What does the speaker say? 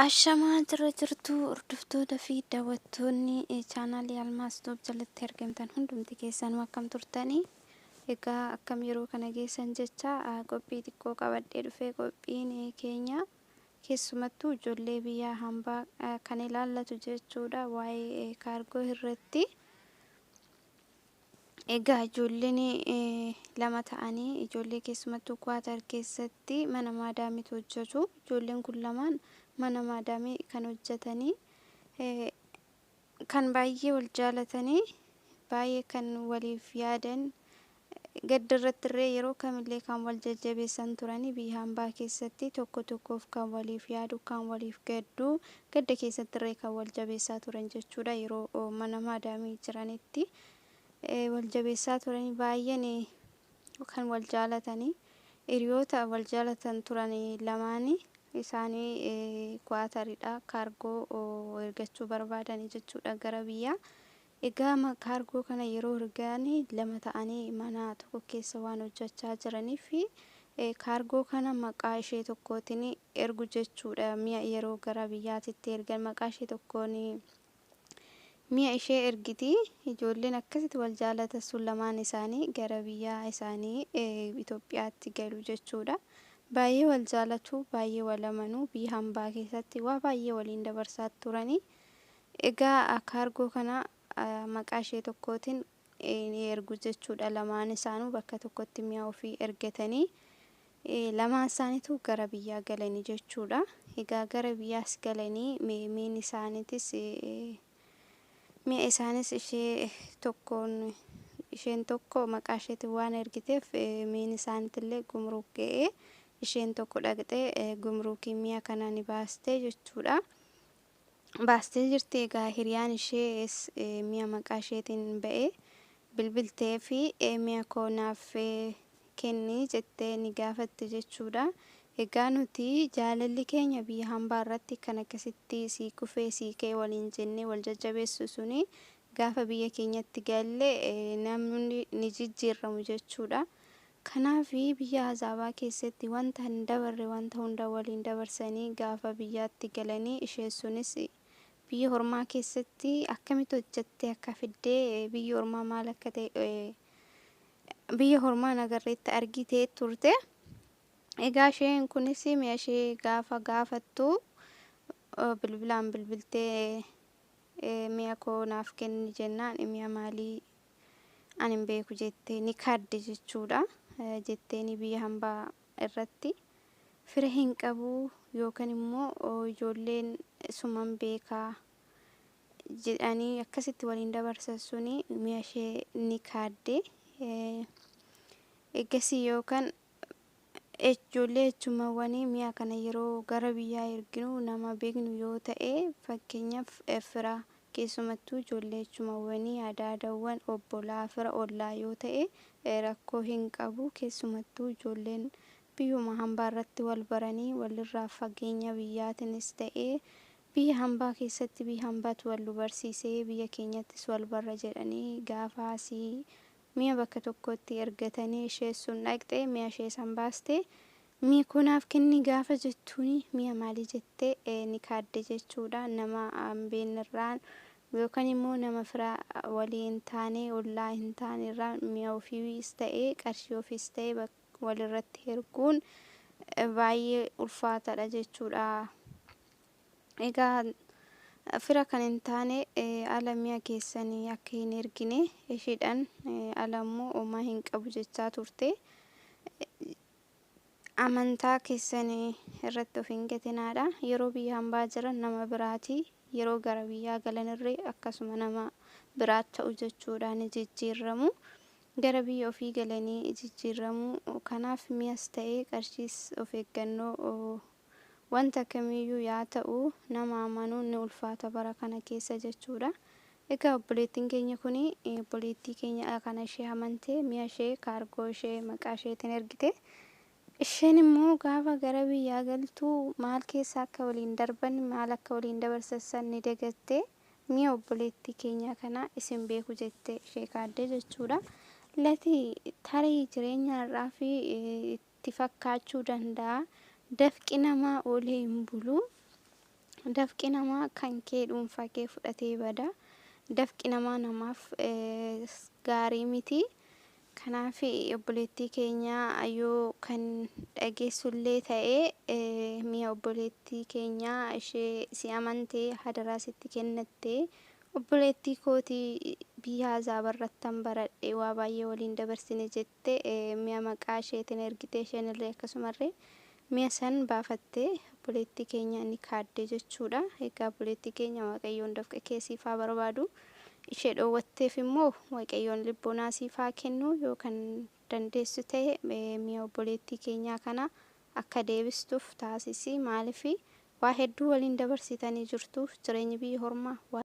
Ashamaa jirra jirtu hordoftoota fi daawwattoonni chaanaalii Almaaz Tube jalatti argamtan hundumti keessanuu akkam turtanii? Egaa akkam yeroo kana geessan jecha qophii xiqqoo qabadhee dhufee qophiin keenya keessumattuu ijoollee biyya hambaa kan ilaallatu jechuudha waa'ee kaargoo irratti. Egaa ijoolleen lama ta'anii ijoollee keessumattuu Kuwaatar keessatti mana maadaamiitu hojjetu. Ijoolleen kun lamaan mana maadaamii kan hojjetanii kan baay'ee wal jaalatanii baay'ee kan waliif yaadan gadda irratti illee yeroo kamillee kan wal jajjabeessan turanii biyya hambaa keessatti tokko tokkoof kan waliif yaadu kan waliif gaddu gadda keessatti illee kan wal jabeessaa turan jechuudha yeroo mana maadaamii jiranitti. Wal jabeessaa turanii baay'een kan wal jaalatanii hiriyoota wal jaalatan turan lamaanii isaanii Kuwaataridha kaargoo ergachuu barbaadanii jechuudha gara biyyaa. Egaa kaargoo kana yeroo ergan lama ta'anii mana tokko keessa waan hojjechaa jiraniif kaargoo kana maqaa ishee tokkootiin ergu jechuudha. Mi'a yeroo gara biyyaatitti ergan maqaa ishee tokkoon mi'a ishee ergiti. Ijoolleen akkasitti wal jaalatan sun lamaan isaanii gara biyya isaanii Itoophiyaatti galu jechuudha. Baay'ee wal jaalatu, baay'ee wal amanu, biyya hambaa keessatti waa baay'ee waliin dabarsaa turanii. Egaa kaargoo kana maqaa ishee tokkootiin ni ergu jechuudha. Lamaan isaanuu bakka tokkotti mi'a ofii ergatanii lamaan isaaniitu gara biyyaa galanii jechuudha. Egaa gara biyyaas galanii miin isaaniitis mi'a isaanis ishee tokkoon isheen tokko maqaa isheetiin waan ergiteef miin isaaniitillee gumruuk ga'ee isheen tokko dhaqxee gumruukii mi'a kana ni baastee jechuudha. Baastee jirti egaa hiriyaan ishees mi'a maqaa isheetiin ba'ee bilbiltee fi mi'a koo naaf kenni jettee ni gaafatte jechuudha. Egaa nuti jaalalli keenya biyya hambaa irratti kan akkasitti sii kufee sii ka'e waliin jennee wal jajjabeessu suni gaafa biyya keenyatti galle namni ni jijjiirramu jechuudha. Kanaaf biyya azaabaa keessatti wanta hin dabarre wanta hunda waliin dabarsanii gaafa biyyaatti galanii isheen sunis biyya ormaa keessatti akkamitti hojjettee akka fiddee biyya ormaa maal akka ta'e biyya ormaa nagarreetti argitee turte. Egaa isheen kunis mi'a ishee gaafa gaafattu bilbilaan bilbiltee mi'a koo naaf kenni jennaan mi'a maalii ani hin beeku jettee ni kaadde jechuudha. Jetteeni biyya hambaa irratti fira hin qabu yookaan immoo ijoolleen suman beekaa jedhanii akkasitti waliin dabarsan suni mi'a ishee ni kaadde. Egasii yookaan ijoollee jechumawwanii mi'a kana yeroo gara biyyaa erginu nama beeknu yoo ta'e fakkeenyaaf fira keessumattuu ijoollee jechumawwanii adaadawwan obbolaa fira ollaa yoo ta'e rakkoo hin qabu. Keessumattuu ijoolleen biyyuma hambaa irratti wal baranii walirraa fageenya biyyaatiinis ta'e biyya hambaa keessatti biyya hambaatti wal nu barsiisee biyya keenyattis wal barra jedhanii gaafa asii mi'a bakka tokkotti ergatanii ishee sun dhaqxee mi'a ishee san baaste mi'a kunaaf kenni gaafa jettuuni mi'a maalii jettee ni kaadde jechuudha. Nama hin beeknerraan yookaan immoo nama fira walii hin taane ollaa hin taane irraa mi'a ofiis ta'ee qarshii ofiis ta'ee walirratti erguun baay'ee ulfaataadha jechuudha. Egaa fira kan hin taane ala mi'a keessanii akka hin ergine isheedhaan ala immoo homaa hin qabu jechaa turte. Amantaa keessanii irratti of hin gatinaadha. Yeroo biyya hambaa jiran nama biraati. Yeroo gara biyyaa galanirree akkasuma nama biraa ta'u jechuudha ni jijjiirramu. Gara biyya ofii galanii jijjiirramu. Kanaaf mi'as ta'ee qarshiis of eeggannoo wanta kamiyyuu yaa ta'u nama amanuun ni ulfaata bara kana keessa jechuudha. Egaa obboleettiin keenya kun obboleettii keenya kana ishee amantee mi'a ishee kaargoo ishee maqaa isheetiin ergite. Isheen immoo gaafa gara biyyaa galtu maal keessa akka waliin darban maal akka waliin dabarsan san ni dagatte mi'a obboleettii keenya kana isin beeku jettee ishee kaadde jechuudha. Lati tarii jireenya har'aa fi itti fakkaachuu danda'a. Dafqi namaa oolee hin bulu. Dafqi namaa kan kee dhuunfaa kee fudhatee bada. Dafqi namaa namaaf gaarii miti. Kanaaf obboleettii keenya yoo kan dhageessullee ta'e, mi'a obboleettii keenyaa ishee si amantee hadaraa sitti kennattee, obboleettii kootii biyya Azaabarrattan baradhe, waa baay'ee waliin dabarsine jette, mi'a maqaa isheetiin ergite, isheen illee akkasumarree mi'a san baafattee obboleettii keenya ni kaadde jechuudha. Egaa obboleettii keenya, Waaqayyoon dafqa kee siif haa barbaadu. Ishee dhoowwatteef immoo Waaqayyoon libbonaa siif haa kennu. Yoo kan dandeessu ta'e mi'a obboleettii keenyaa kana akka deebistuuf taasisi. Maaliif waa hedduu waliin dabarsitanii jirtu, jireenyi biyya hormaa.